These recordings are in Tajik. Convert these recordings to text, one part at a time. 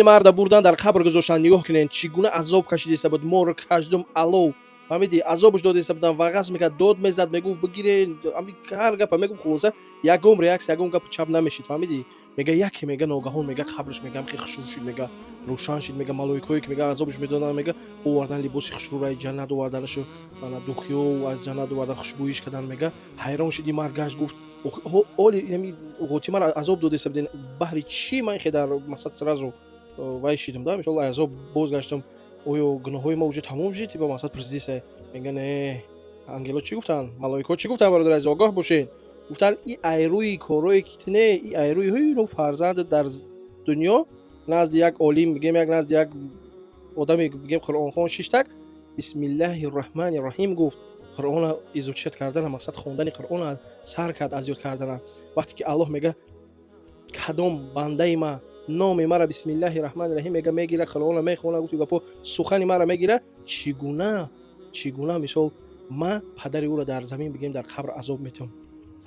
Марда бурдан, дар қабр гузоштан. Нигоҳ кунед, чӣ гуна азоб кашидеста буд. Мор, каждум, алов, фаҳмидӣ, азобш додеста будан, вағаз мекард, дод мезад, мегуфт: «Бигире». Ҳар гапа мегуфт, хулоса, ягон реаксия, ягон гапи чап намешид, фаҳмидӣ. Мега, яке, мега, ногаҳон, мега, қабрш, мега, хе хушрӯ шид, мега, рӯшан шид. Мега, малоикое ки, мега, азобш медоданд, мега, овардан либоси хушрӯраи ҷаннат оварданашу, духиё аз ҷаннат овардан, хушбӯиш кардан. Мега, ҳайрон шид ин мард, гашт, гуфт: «Оли ғотӣ мара азоб додеста буден, баҳри чӣ ман хе дар масад сразу вай шидам да, мисол, азоб бозгаштам? Оё гуноҳҳои ма уже тамом шид?» Типа, мақсад пурсидиса. Мега: «Не». Ангело чӣ гуфтанд, малоикҳо чӣ гуфтанд? Бародари азиз, огоҳ бошед, гуфтанд: «И айрӯи корое ки ту не, и айрӯи ҳуйну фарзанд дар дунё назди як олим, бигем, як назди як одаме, бигем, қуръонхон шиштак, бисмиллаҳи рраҳмани рраҳим гуфт, қуръона изучать кардана, мақсад, хондани қуръона сар кард, аз ёд кардана. Вақте ки Аллоҳ мега, кадом бандаи ма номи мара, бисмиллаҳи раҳмани раҳим, мега, мегира, қуръона мехона, гуфти гапо, сухани мара мегира, чӣ гуна, чӣ гуна, мисол, ма падари ӯро дар замин, бигем, дар қабр азоб метиҳам?»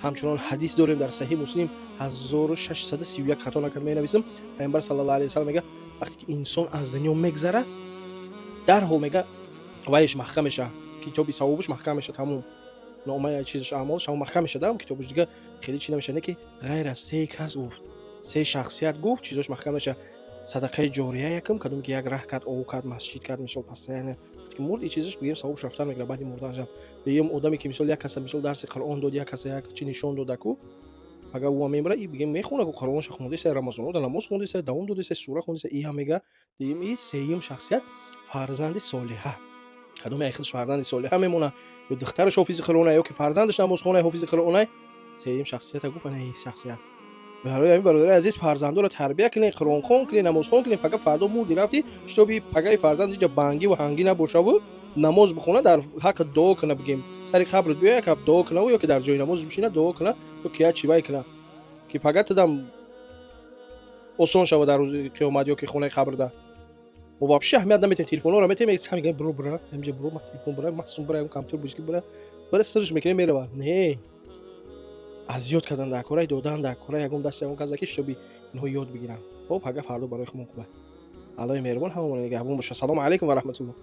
Ҳамчунон ҳадис дорем дар Саҳиҳ Муслим, 1631, хато накард менависам. Пайғамбар саллаллоҳу алайҳи васаллам мега, вақте ки инсон аз дунё мегзара, дарҳол, мега, вайш маҳкам меша, китоби савобаш маҳкам меша, тамом, номаи чизаш, аъмолаш ҳама маҳкам меша, китобаш дига хеле чӣ намеша. Не ки ғайр аз се кас, гуфт, се шахсият, гуфт, чизош маҳкам меша: садақаи ҷория, якум, кадоме ки як раҳ кард, ов кард, масҷид кард, мисол, постоянно, вақте ки мурд, и чизаш, бигем, савобш рафтан мегирад баъди мурданашам. Дуюм, одаме ки, мисол, як каса, мисол, дарси Қуръон дод, як каса як чи нишон додаку, агар ӯ мемира, и, бигем, мехона ку, Қуръонша хондеса, рамазонода намоз хондеса, давом додеса, сура хондеса, и ҳам, мега, дуюм. И сеюм шахсият, фарзанди солиҳа, кадоме ай худаш фарзанди солиҳа мемона, ё духтараш ҳофизи қуръона, ё ки фарзандаш намозхона, ҳофизи қуръона. Сеюм шахсията, гуфт, ана ин шахсият. Барои ҳамин, бародари азиз, фарзандоро тарбия кунед, қуръонхон кунед, намозхон кунед. Пага фардо мурди, рафти, шитоби пагаи фарзанд иҷа бангиву ҳангӣ набошаву намоз бихона, дар ҳаққи дуо куна, бигем, сари қабрат биё, як ҳафт дуо кунаву, ё ки дар ҷои намоз бишина, дуо куна, ё ки як чивай куна, ки пага тудам осон шава дар рӯзи қиёмат ё ки хонаи қабрда. Мо вообще аҳамият наметем, телефонҳоро метем, мегӯем: «Бро, бра, ҳамиҷа бро, ма телефон бра, масум бра, компютер бозӣ бра, бра», сирш мекунем, мерава. Не, аз ёд кардан дар кораи, додан дар кора, ягон дасти ягон каса ки шитоби инҳо ёд бигиранд. Хоб, пага фардо барои хумон хуба. Аллоҳи меҳрубон ҳамамон нигаҳбон боша. Салому алайкум ва раҳматуллоҳ.